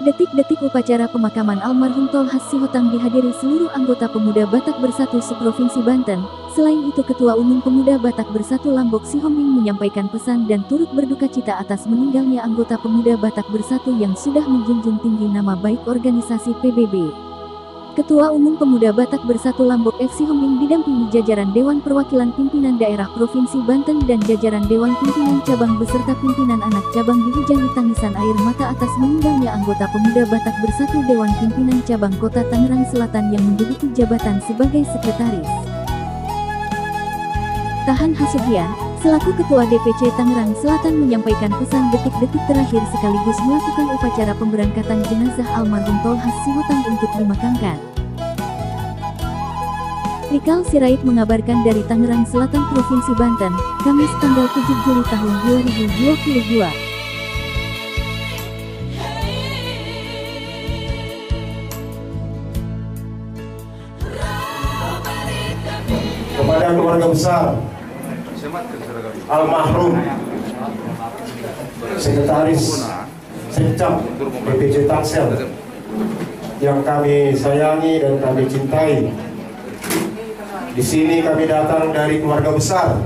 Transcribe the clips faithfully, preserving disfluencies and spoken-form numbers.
Detik-detik upacara pemakaman almarhum Tolhas Sihotang dihadiri seluruh anggota Pemuda Batak Bersatu se-Provinsi Banten. Selain itu, Ketua Umum Pemuda Batak Bersatu Lambok Sihombing menyampaikan pesan dan turut berduka cita atas meninggalnya anggota Pemuda Batak Bersatu yang sudah menjunjung tinggi nama baik organisasi P B B. Ketua Umum Pemuda Batak Bersatu Lambok F Sihombing didampingi jajaran Dewan Perwakilan Pimpinan Daerah Provinsi Banten dan jajaran Dewan Pimpinan Cabang beserta pimpinan anak cabang dihujahi tangisan air mata atas meninggalnya anggota Pemuda Batak Bersatu Dewan Pimpinan Cabang Kota Tangerang Selatan yang menduduki jabatan sebagai sekretaris. Tahan Hasugian, selaku Ketua D P C Tangerang Selatan, menyampaikan pesan detik-detik terakhir sekaligus melakukan upacara pemberangkatan jenazah almarhum Tolhas Sihotang untuk dimakamkan. Rikal Sirait mengabarkan dari Tangerang Selatan, Provinsi Banten, Kamis tanggal tujuh Juli tahun dua ribu dua puluh dua. Kepada keluarga besar almarhum Sekretaris Sekcam D P C Tangsel yang kami sayangi dan kami cintai, di sini kami datang dari keluarga besar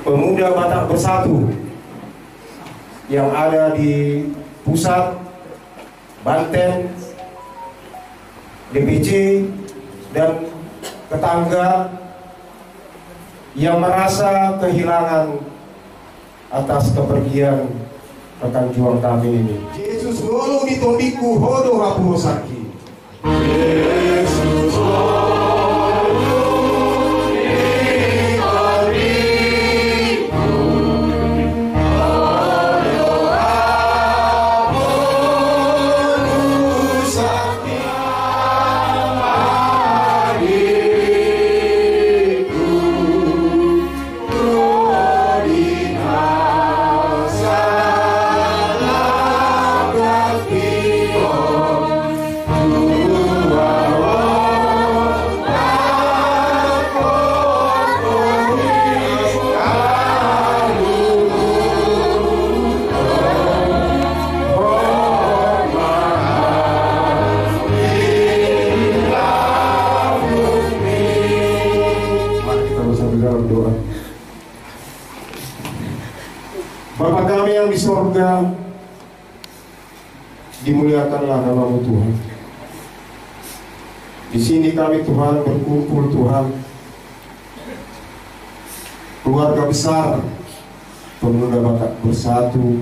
Pemuda Batak Bersatu yang ada di pusat, Banten, D P C, dan tetangga yang merasa kehilangan atas kepergian rekan juang kami ini. Jesus, ngolu ni tondingku, Ho do hapurusanki. Mari kita bersatu dalam doa. Bapa kami yang di sorga, dimuliakanlah nama-Mu, Tuhan. Di sini kami, Tuhan, berkumpul, Tuhan, keluarga besar Pemuda Batak Bersatu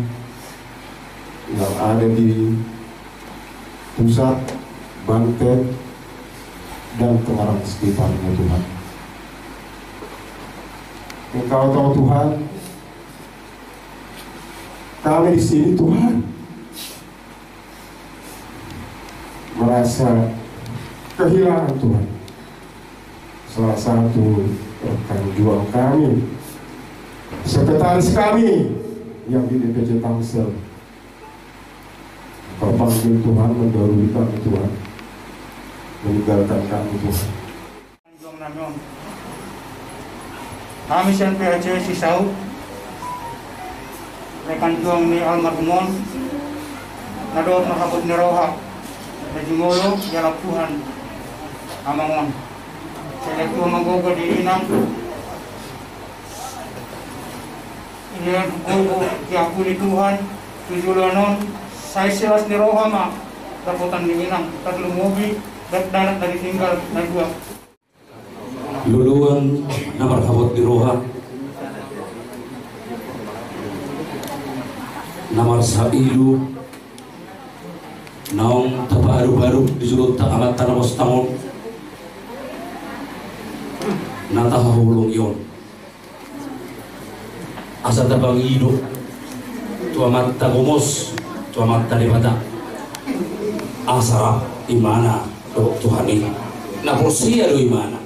yang ada di pusat, Banten, dan Tangerang sekitarnya, Tuhan. Engkau tahu, Tuhan, kami di sini, Tuhan, merasa kehilangan, Tuhan, salah satu rekan juang kami, sekretaris kami yang di D P C Tangsel, terpanggil, Tuhan, mendahului kami, Tuhan, meninggalkan kami, Tuhan. Rekan juang nami on. Hami sian P H C Sisaut, rekan juang ni almarhum on, na dohot marhabot ni roha, na jumolo dialap Tuhan amang on. Sai tua ma gogo di inang, ia gogo diampuni Tuhan tu joloan on. Sai silas ni roha ma dapotan ni inang, tarlumobi dakdanak na ditinggal na dua. Luluan na marhabot ni roha, na marsailu naung tapaarupaarup di jolonta amanta na mostang on, na tahaholongi on. Asa tapangido tu Amanta gomos, tu Amanta Debata, asa rap imana dohot Tuhan i. Na porsea do imana.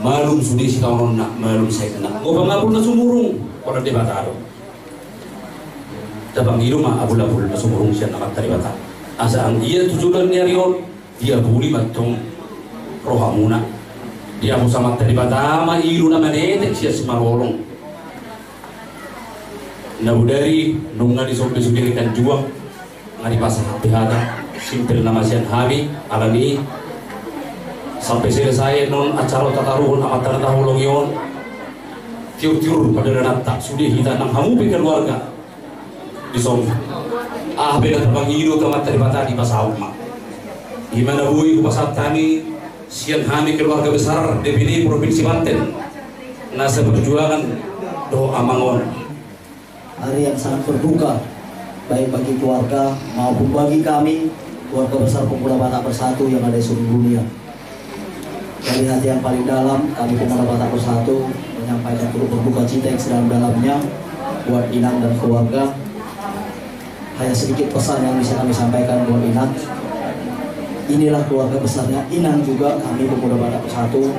Malum sude sitaononna, malum saitna. Gopang apul na sumurung, pola Debata do. Tapangido ma apul-apul na sumurung sian Amanta Debata, asa anggiat tu joloan ni ari on diapuli ma antong rohamuna. Diapus Amanta Debata ma ilu na manetek sian Simalolong. Na bodari nunga disombe sude rekan juang, Ari pasahat hata simpel nama sian hami, alani sampai selesai non acara tataruhon amanta na taholongi on. Tiur-tiur padalananta sude hita nang hamu pe keluarga. Dison aha pe na tapangido tu Amanta Debata dipasaut ma. Ima na boi hupasahat hami sian hami keluarga besar D P D Provinsi Banten na seperjuangan dohot amang on. Hari yang sangat berduka, baik bagi keluarga maupun bagi kami, keluarga besar Pemuda Batak Bersatu yang ada di seluruh dunia. Dari hati yang paling dalam, kami Pemuda Batak Bersatu menyampaikan turut berduka cita yang sedalam-dalamnya buat Inang dan keluarga. Hanya sedikit pesan yang bisa kami sampaikan buat Inang. Inilah keluarga besarnya Inang juga, kami Pemuda Batak Bersatu.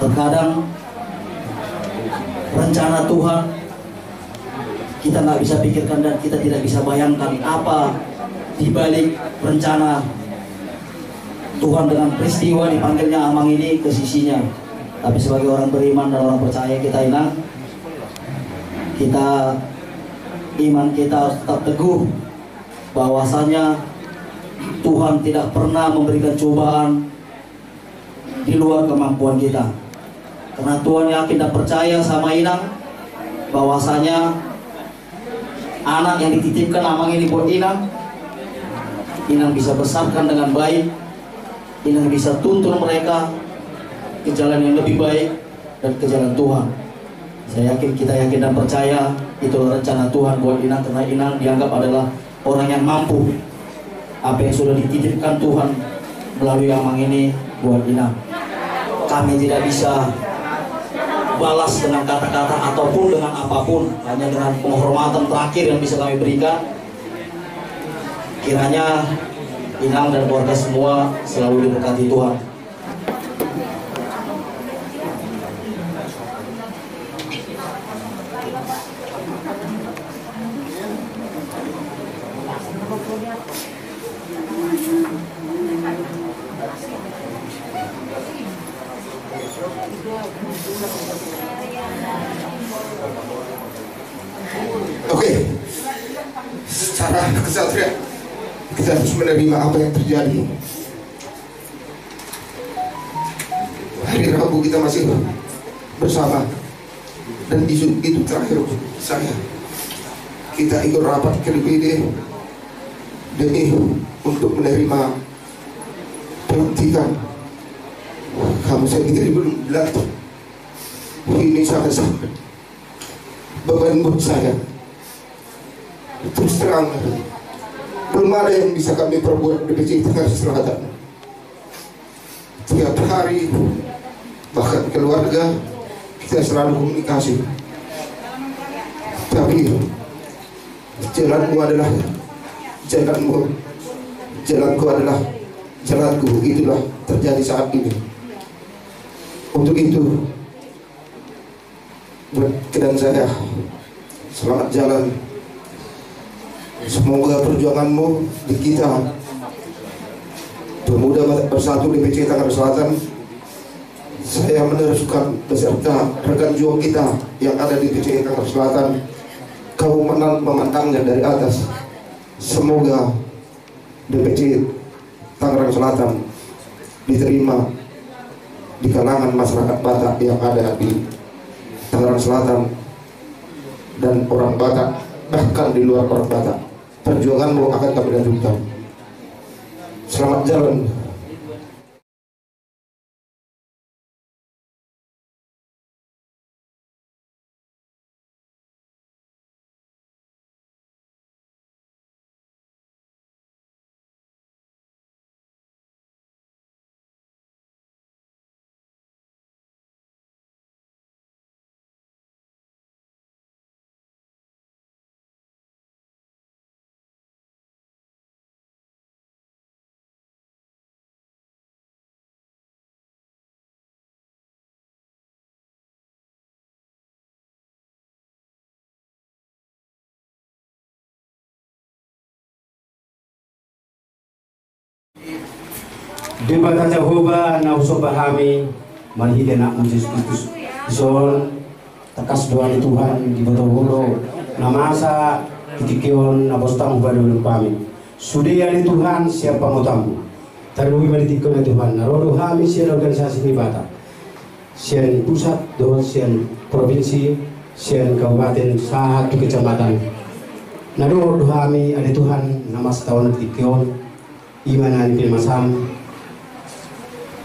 Terkadang rencana Tuhan kita nggak bisa pikirkan dan kita tidak bisa bayangkan apa di balik rencana Tuhan dengan peristiwa dipanggilnya Amang ini ke sisinya. Tapi sebagai orang beriman dan orang percaya kita, Inang, kita, iman kita harus tetap teguh bahwasanya Tuhan tidak pernah memberikan cobaan di luar kemampuan kita. Karena Tuhan yakin dan percaya sama Inang bahwasanya anak yang dititipkan Amang ini buat Inang, Inang bisa besarkan dengan baik, Inang bisa tuntun mereka ke jalan yang lebih baik dan ke jalan Tuhan. Saya yakin, kita yakin dan percaya itulah rencana Tuhan buat Inang, karena Inang dianggap adalah orang yang mampu. Apa yang sudah dititipkan Tuhan melalui Amang ini buat Inang, kami tidak bisa balas dengan kata-kata ataupun dengan apapun, hanya dengan penghormatan terakhir yang bisa kami berikan. Kiranya Inang dan keluarga semua selalu diberkati Tuhan. Oke, secara kesatria kita harus menerima apa yang terjadi. Hari Rabu kita masih bersama. Dan di situ, itu terakhir saya. Kita ikut rapat ke D P D demi untuk menerima pelantikan. Kamu sendiri belum dilantik. Ini sangat-sangat beban buat saya. Terus terang, belum ada yang bisa kami perbuat di P C Tangerang Selatan. Tiap hari, bahkan keluarga, kita selalu komunikasi. Tapi jalanmu adalah jalanmu, jalanku adalah jalanku. Itulah terjadi saat ini. Untuk itu, buat kedan saya, selamat jalan. Semoga perjuanganmu di kita Pemuda Batak Bersatu D P C Tangerang Selatan, saya meneruskan beserta rekan juang kita yang ada di D P C Tangerang Selatan, kau menang memandangnya dari atas. Semoga D P C Tangerang Selatan diterima di kalangan masyarakat Batak yang ada di Tangerang Selatan dan orang Batak, bahkan di luar orang Batak. Perjuanganmu akan kami lanjutkan. Selamat jalan. Debata Jahowa na husomba hami marhite Anakmu Jesus Kristus, dison tangkas do ale Tuhan diboto Ho do na masa di tingki on na bostang hupadomu hami. Sude ale Tuhan sian pangotamMu. Tarlumobi ma di tingki on ale Tuhan, na ro do hami sian organisasi ni Batak, sian pusat dohot sian provinsi, sian kabupaten sahat tu kecamatan. Na dohot do hami ale Tuhan na masa taon di tingki on, i ma na nipilmasaM.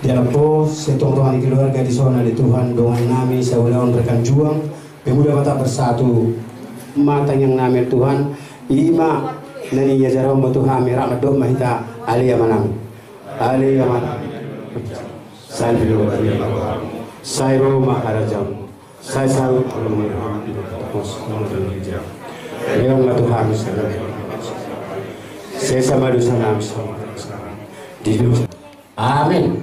Dialap Ho sian tongatonga ni keluarga dison ale Tuhan, dongannami saulaon rekan juang Pemuda Batak Bersatu. Ma tangiangnami ale Tuhan, i ma na niajarMu tu hami, rap mandok ma hita: Ale Amanami. Ale Amanami. Sai ro ma harajaonMu. Sai saut lehon ma tu hami sada. Sesa ma dosanami. Amin.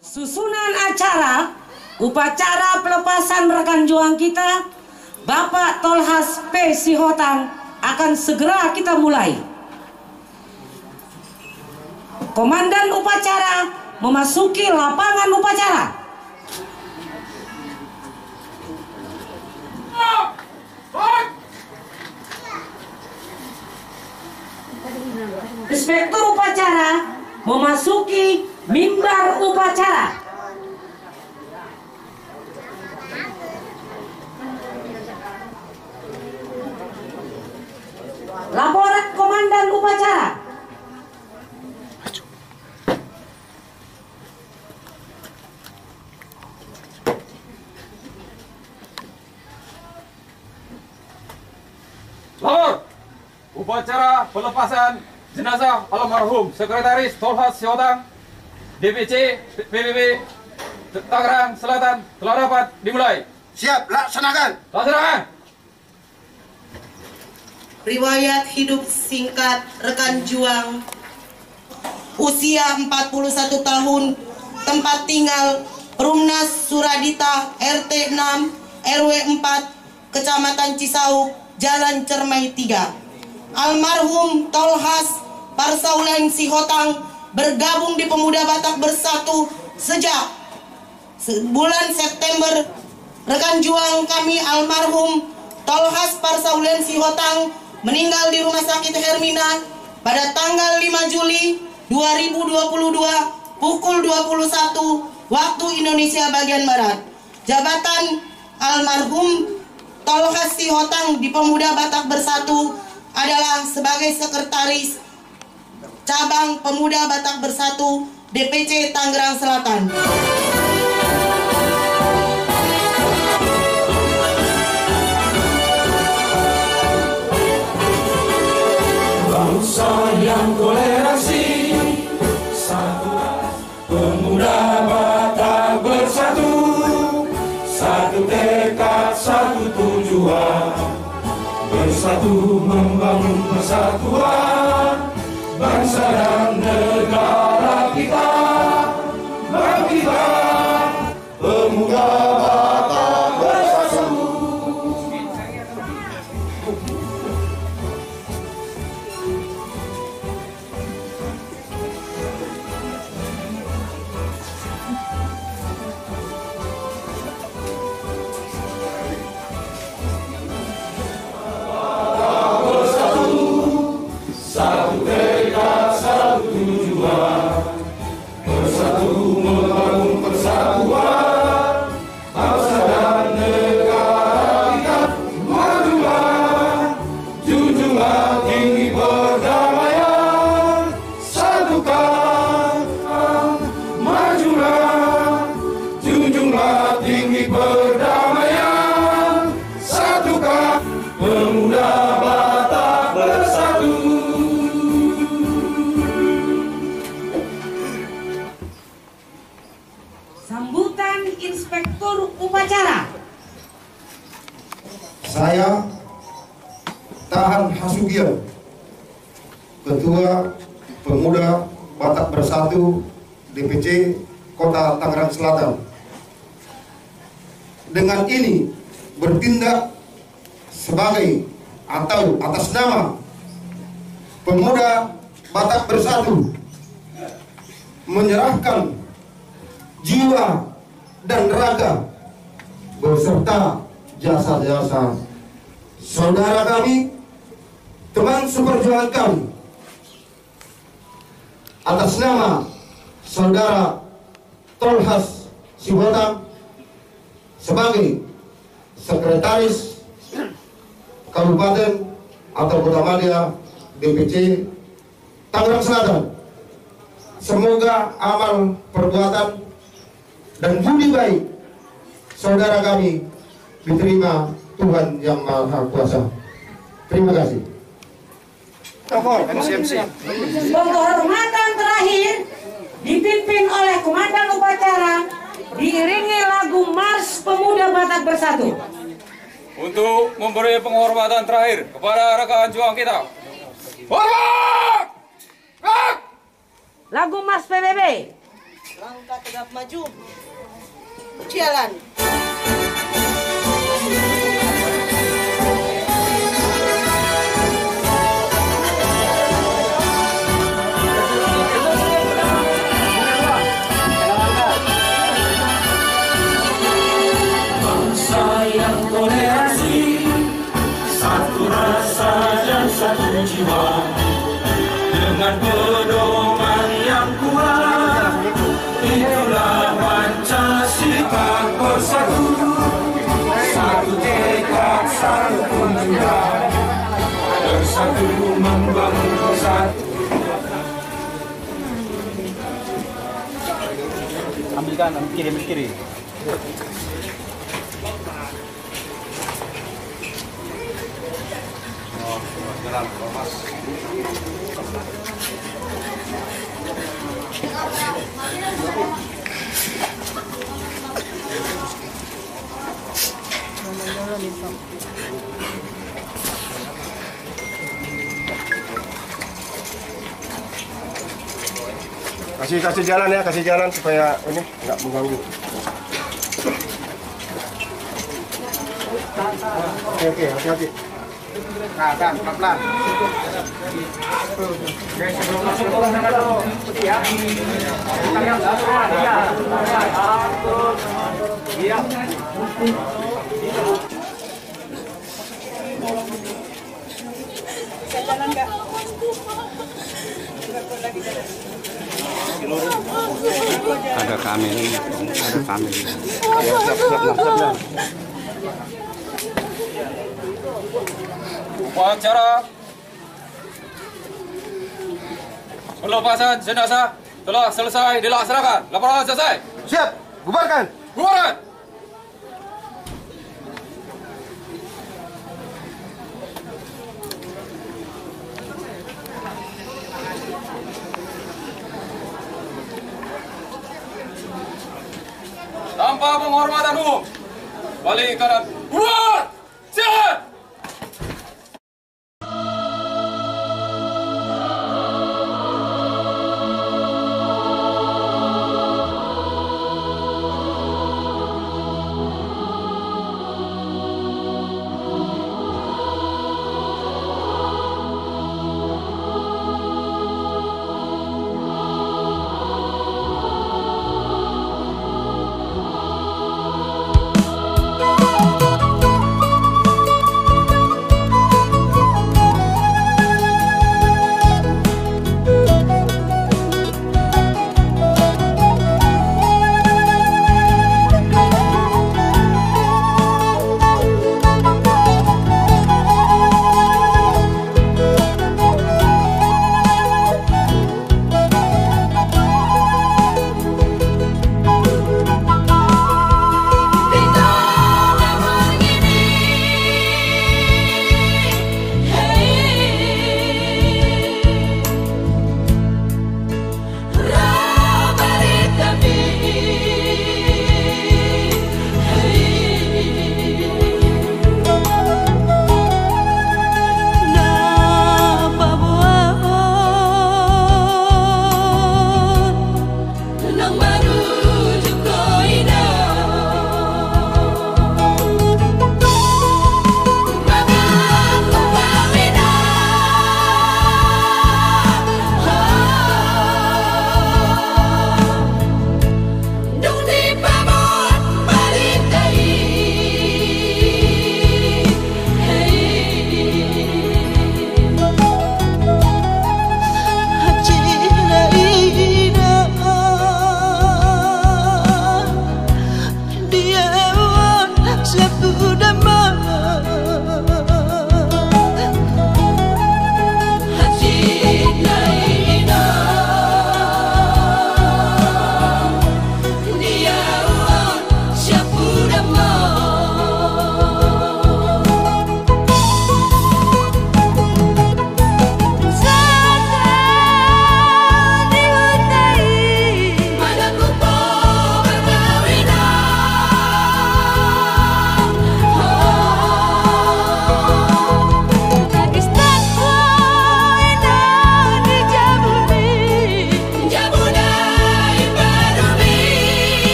Susunan acara upacara pelepasan rekan juang kita, Bapak Tolhas P. Sihotang, akan segera kita mulai. Komandan upacara memasuki lapangan upacara. Inspektur upacara memasuki mimbar upacara. Laporan komandan upacara. Lapor! Upacara pelepasan jenazah almarhum Sekretaris Tolhas Sihotang, D P C P B B Tangerang Selatan, telah dapat dimulai. Siap, laksanakan. Laksanakan. Riwayat hidup singkat rekan juang. Usia empat puluh satu tahun, tempat tinggal Perumnas Suradita, R T enam, R W empat, Kecamatan Cisauk, Jalan Cermai tiga. Almarhum Tolhas Parsaulian Sihotang bergabung di Pemuda Batak Bersatu sejak Se-, bulan September, rekan juang kami almarhum Tolhas Parsaulian Sihotang meninggal di Rumah Sakit Hermina pada tanggal lima Juli dua ribu dua puluh dua pukul dua puluh satu waktu Indonesia bagian Barat. Jabatan almarhum Tolhas Sihotang di Pemuda Batak Bersatu adalah sebagai sekretaris Cabang Pemuda Batak Bersatu D P C Tangerang Selatan. Bangsa yang toleransi, satu ras, Pemuda Batak Bersatu, satu tekad, satu tujuan, bersatu membangun persatuan bangsa dan negara kita. Bangkitlah, Pemuda Batak Bersatu. Satu tekad, satu tujuan, bersatu membangun persatuan. Bangsa dan negara kita, majulah, junjunglah tinggi perdamaian, satukan. Majulah, junjunglah tinggi perdamaian, satukan. Pemuda Batak Bersatu. Sambutan Inspektur Upacara. Saya, Tahan Hasugian, Ketua Pemuda Batak Bersatu D P C Kota Tangerang Selatan, dengan ini bertindak sebagai atau atas nama Pemuda Batak Bersatu, menyerahkan jiwa dan raga beserta jasa-jasa saudara kami, teman seperjuangan kami, atas nama Saudara Tolhas Sibotang sebagai Sekretaris Kabupaten atau Kota Madya, D P C Tangerang Selatan. Semoga amal perbuatan dan budi baik saudara kami diterima Tuhan Yang Maha Kuasa. Terima kasih. Penghormatan terakhir dipimpin oleh Komandan Upacara, diiringi lagu Mars Pemuda Batak Bersatu. Untuk memberi penghormatan terakhir kepada rekan juang kita. Hormat! Gerak! Lagu Mars P B B. Langkah tegap maju. Jalan. Bangsa yang toleransi, satu rasa dan satu jiwa, dengan pedoman yang kuat, itulah Pancasila bersatu, satu tekad, satu tujuan, bersatu membangun satu. Ambil kanan, ambil kiri, ambil kiri. Kasih, kasih jalan ya, kasih jalan supaya ini nggak mengganggu. Oke, oke, hati-hati. Nah, Dan, pelan-pelan. Oke, sebelum masuk ke dalam dulu. Iya. Kita lihat. Iya. Iya. Ada kamera, ada kamera. Upacara pelepasan jenazah telah selesai dilaksanakan. Laporan selesai. Siap, bubarkan. Bubarkan. Tanpa penghormatan umum. Balik kanan. Bubar! Siap!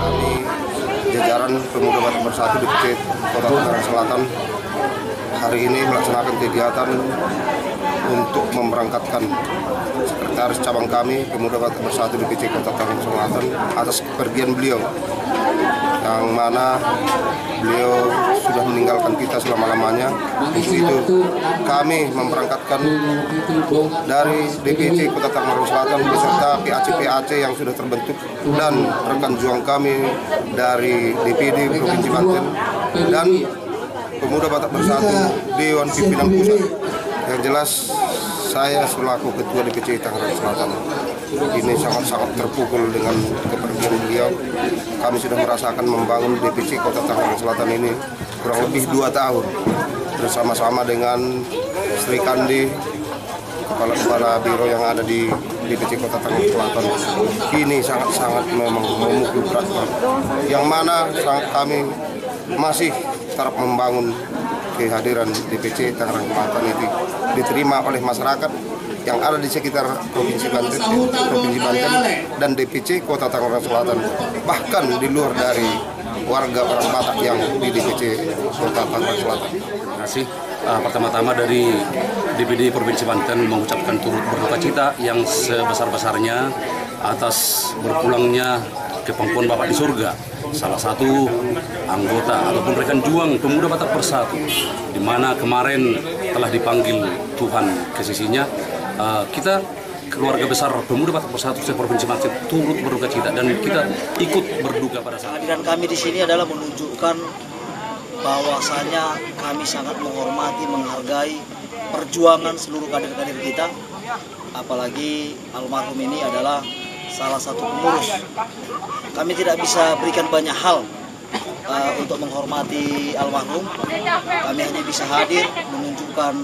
Kami, jajaran Pemuda Batak Bersatu D P C Kota Tangerang Selatan, hari ini melaksanakan kegiatan untuk memberangkatkan sekretaris cabang kami, Pemuda Batak Bersatu D P C Kota Tangerang Selatan, atas kepergian beliau, yang mana beliau sudah meninggalkan kita selama-lamanya. Untuk itu, kami memberangkatkan dari D P C Kota Tangerang Selatan beserta P A C-P A C yang sudah terbentuk dan rekan juang kami dari D P D Provinsi Banten dan Pemuda Batak Bersatu Dewan Pimpinan Pusat. Yang jelas, saya selaku Ketua D P C Tangerang Selatan ini sangat-sangat terpukul dengan kepergian beliau. Kami sudah merasakan membangun D P C Kota Tangerang Selatan ini kurang lebih dua tahun bersama-sama dengan Sri Kandi, kepala-kepala biro yang ada di D P C Kota Tangerang Selatan. Ini sangat-sangat memang memukul berat, yang mana sang-, kami masih tetap membangun kehadiran D P C Tangerang Selatan itu diterima oleh masyarakat yang ada di sekitar Provinsi Banten, Provinsi Banten dan D P C Kota Tangerang Selatan, bahkan di luar dari warga orang Batak yang di D P C Kota Tangerang Selatan. Terima kasih. Ah, pertama-tama dari D P D Provinsi Banten mengucapkan turut berduka cita yang sebesar-besarnya atas berpulangnya ke pangkuan Bapak di surga salah satu anggota ataupun rekan juang Pemuda Batak Bersatu, di mana kemarin telah dipanggil Tuhan ke sisinya. Eh, kita, keluarga besar Pemuda Batak Bersatu se-Provinsi Banten, turut berduka cita dan kita ikut berduka pada saat. Kehadiran kami di sini adalah menunjukkan bahwasanya kami sangat menghormati, menghargai perjuangan seluruh kader-kader kita, apalagi almarhum ini adalah salah satu pengurus. Kami tidak bisa berikan banyak hal, eh, untuk menghormati almarhum. Kami hanya bisa hadir menunjukkan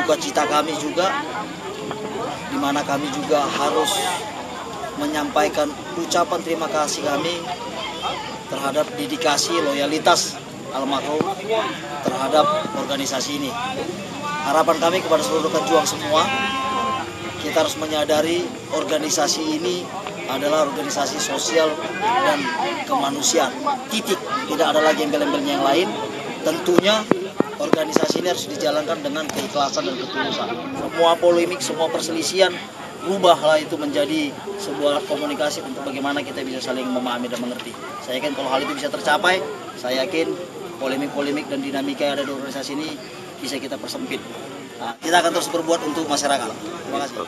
duka cita kami juga, di mana kami juga harus menyampaikan ucapan terima kasih kami terhadap dedikasi, loyalitas almarhum terhadap organisasi ini. Harapan kami kepada seluruh rekan juang semua, kita harus menyadari organisasi ini adalah organisasi sosial dan kemanusiaan. Titik. Tidak ada lagi embel-embelnya yang lain. Tentunya organisasi ini harus dijalankan dengan keikhlasan dan ketulusan. Semua polemik, semua perselisihan, rubahlah itu menjadi sebuah komunikasi untuk bagaimana kita bisa saling memahami dan mengerti. Saya yakin kalau hal itu bisa tercapai, saya yakin polemik-polemik dan dinamika yang ada di organisasi ini bisa kita persempit. Nah, kita akan terus berbuat untuk masyarakat. Terima kasih.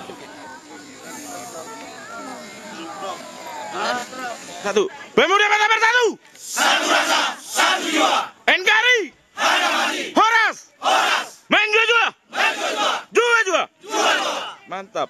Satu. Pemuda Batak Bersatu. Satu rasa, satu jiwa. N K R I. Harga mati. Horas. Horas. Menjua-jua. Menjua-jua. Jua-jua. Jua-jua. Mantap.